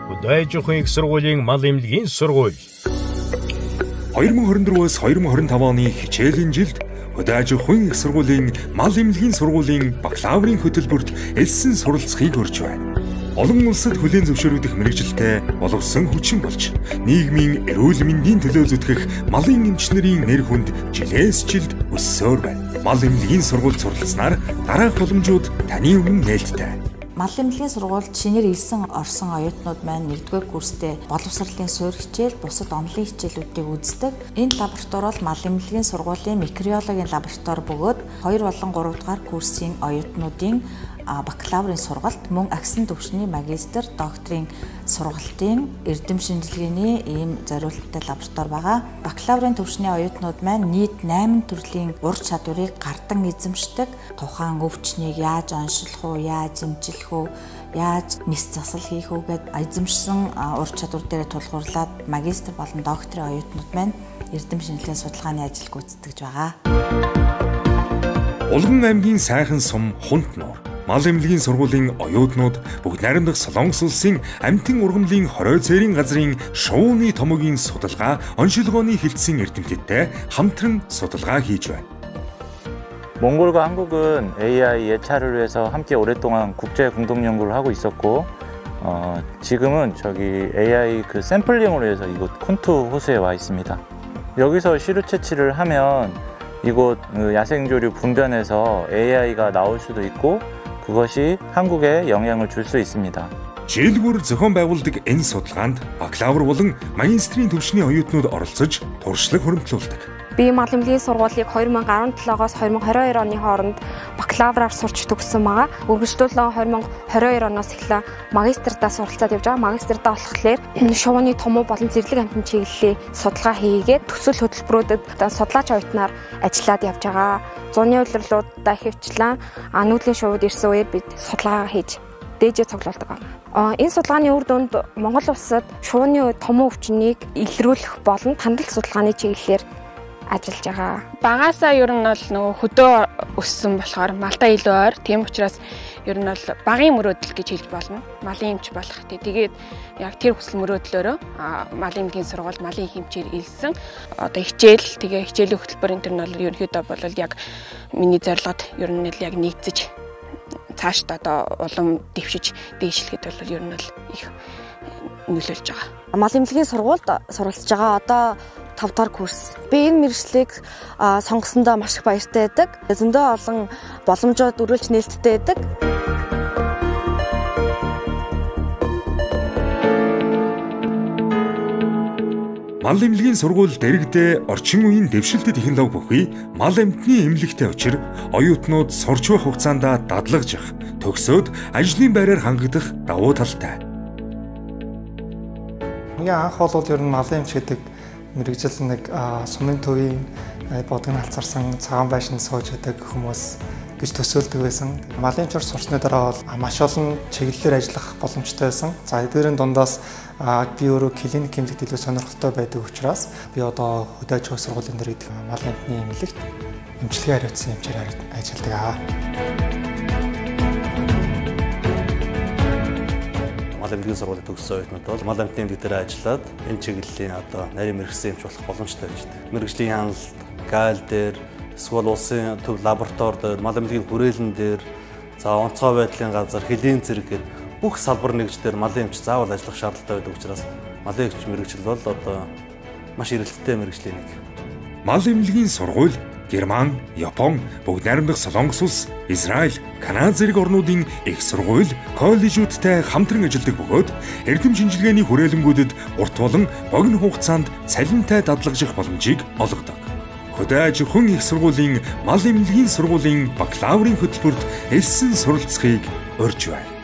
Хөдөө аж ахуйн их сургуулийн мал эмнэлгийн сургууль. 2024-өөс 2025 оны хичээлийн жилд Хөдөө аж ахуйн их сургуулийн мал эмнэлгийн сургуулийн бакалаврын хөтөлбөрт элсэн суралцахыг урьж байна. Олон улсад хүлээн зөвшөөрөгдөх мэргэжилтэй боловсон хүчин болж нийгмийн эрүүл мэндийн төлөө зүтгэх малын эмч нарын нэр хүнд жилээс жилд өссөөр байна. Мал эмнэлгийн сургуульд суралцсанаар дараах боломжууд таны өмнө нээлттэй. Мал эмнэлгийн сургуульд шинээр элсэн орсон оюутнууд маань 1-р курстэй боловсролын суурь хичээл, бусад онлын хичээлүүдийг үздэг. Энэ лаборатори бол мал эмнэлгийн сургуулийн микробиологийн лаборатори бөгөөд 2 болон 3 дугаар курсын оюутнуудын бакалаврын сургалт, мөн агсан түвшний магистр, докторийн сургалтын эрдэм шинжилгээний ийм зориулттай лаборатори байгаа. Бакалаврын түвшний оюутнууд маань нийт 8 төрлийн ур чадварыг гардан эзэмшдэг. Тухайн өвчнийг яаж оншилох уу, яаж эмчлэх үү, яаж мэс засал хийх үү гэд эзэмшсэн ур чадвар дээр тулгуурлаад магистр болон докторийн оюутнууд маань эрдэм шинжилгээ судалгааны ажил гүйцэтгэж байгаа. Булган аймгийн сайхан сум Хунт нуур. Мал эмнэлгийн сургуулийн оюутнууд бүгд найрамдах Солонгос улсын амьтан ургамлын хорой цэрийн газрын шувууны томоогийн судалгаа, оншилгооны хилцэн эрдэмтдтэй хамтран судалгаа хийж байна. 몽골과 한국은 AI 예찰을 위해서 함께 오랫동안 국제 공동 연구를 하고 있었고, 지금은 저기 AI 그 샘플링을 위해서 이곳 콘투 호수에 와 있습니다. 여기서 시료 채취를 하면 이곳 야생조류 분변에서 AI가 나올 수도 있고 그것이 한국에 영향을 줄 수 있습니다. Жилгүр зохион байгуулдаг энэ судалгаанд бакалавр болон магистрийн түвшний оюутнууд оролцож туршлага хуримтлуулдаг. Би мал эмнэлгийн сургуулийг 2017-оос 2022 оны хооронд бакалавраар сурч төгссөн байгаа. Үргэлжлүүлэн 2022 оноос эхлэн магистртаа суралцаад явж байгаа. Магистртаа болохоор шувууны томуу болон зэрлэг амьтан чиглэлийн судалгаа хийгээд төсөл хөтөлбөрүүдэд судлаач оюутнаар ажиллаад явж байгаа. Зуны улирлуудаа хөвчлэн нүүдлийн шувууд ирсэн үеэр бид судалгаа хийж дээжээ цуглуулдаг. Энэ судалгааны үр дүнд Монгол улсад шувууны томуу өвчнийг илрүүлэх болон тандалт судалгааны чиглэлээр ажиллаж байгаа. Багасаа ер нь бол нөгөө хөдөө өссөн болохоор малтай илүү ойр. Тийм учраас ер нь бол багын мөрөөдөл гэж хэлж болно. Малын эмч болох. Тэгээд яг тэр хүсэл мөрөөдлөөрөө малын эмнэлгийн сургуульд малын эмчээр элсэн. Одоо хичээл, тэгээ хичээлийн хөтөлбөр энэ төр нь бол ерөнхийдөө бол яг миний зорилгод ер нь л яг нийцэж цаашдаа одоо улам дэвшиж дээшлэхэд бол ер нь бол их нөлөөлж байгаа. Мал эмнэлгийн сургуульд суралцж байгаа одоо 5 дахь курс. Би энэ мэргэжлийг сонгосондоо маш их баяртай байдаг. Зөндөө олон боломжууд үргэлж нээлттэй байдаг. Мал эмнэлгийн сургууль дэрэгдээ орчин үеийн дэвшилтэт технологи бүхий мал амьтны эмнэлэгтэй учир оюутнууд сурч байх хугацаанд дадлагжих, төгсөөд ажлын байраар хангагдах давуу талтай. Хамгийн анх бол ер нь малын эмч гэдэг мэргэжил нэг сумын төвийн бодгон алцарсан цагаан байшинд сууж байдаг хүмүүс гэж төсөөлдөг байсан. Малын эмчээр сурсны дараа бол маш олон чиглэлээр ажиллах боломжтой байсан. За эдгээрийн дундаас би өөрөө клиник эмнэлэгт илүү сонирхолтой байдаг учраас би одоо хөдөө аж ахуйн сургуулийн дээр гэдэг малын амьтны эмнэлэгт эмчилгээ хариуцсан эмчээр ажилладаг. Мал эмнэлгийн сургуулийг төгссөн оюутнууд бол мал амьтны эмнэлэг дээр ажиллаад энэ чиглэлийн одоо нарийн мэргэжлийн эмч болох боломжтой байж байдаг. Мэргэжлийн хяналт, гайл дээр, эсвэл улсын төв лаборатори дээр, мал эмнэлгийн хүрээлэн дээр, за онцгой байдлын газар, хөлийн зэрэг гээд бүх салбар нэгжлэр малын эмч заавал ажиллах шаардлагатай байдаг учраас малын эмч мэргэжил бол одоо маш эрэлттэй мэргэжлийн нэг. Мал эмнэлгийн сургууль Герман, Япон, бүгд найрамдах Солонгос улс, Израиль, Канада зэрэг орнуудын их сургууль, коллежүүдтэй хамтран ажилладаг бөгөөд эрдэм шинжилгээний хүрээлэнгүүдэд урт болон богино хугацаанд цалинтай дадлагжих боломжийг олгодог. Хөдөө аж ахуйн их сургуулийн мал эмнэлгийн сургуулийн бакалаврын хөтөлбөрт элсэн суралцахыг урьж байна.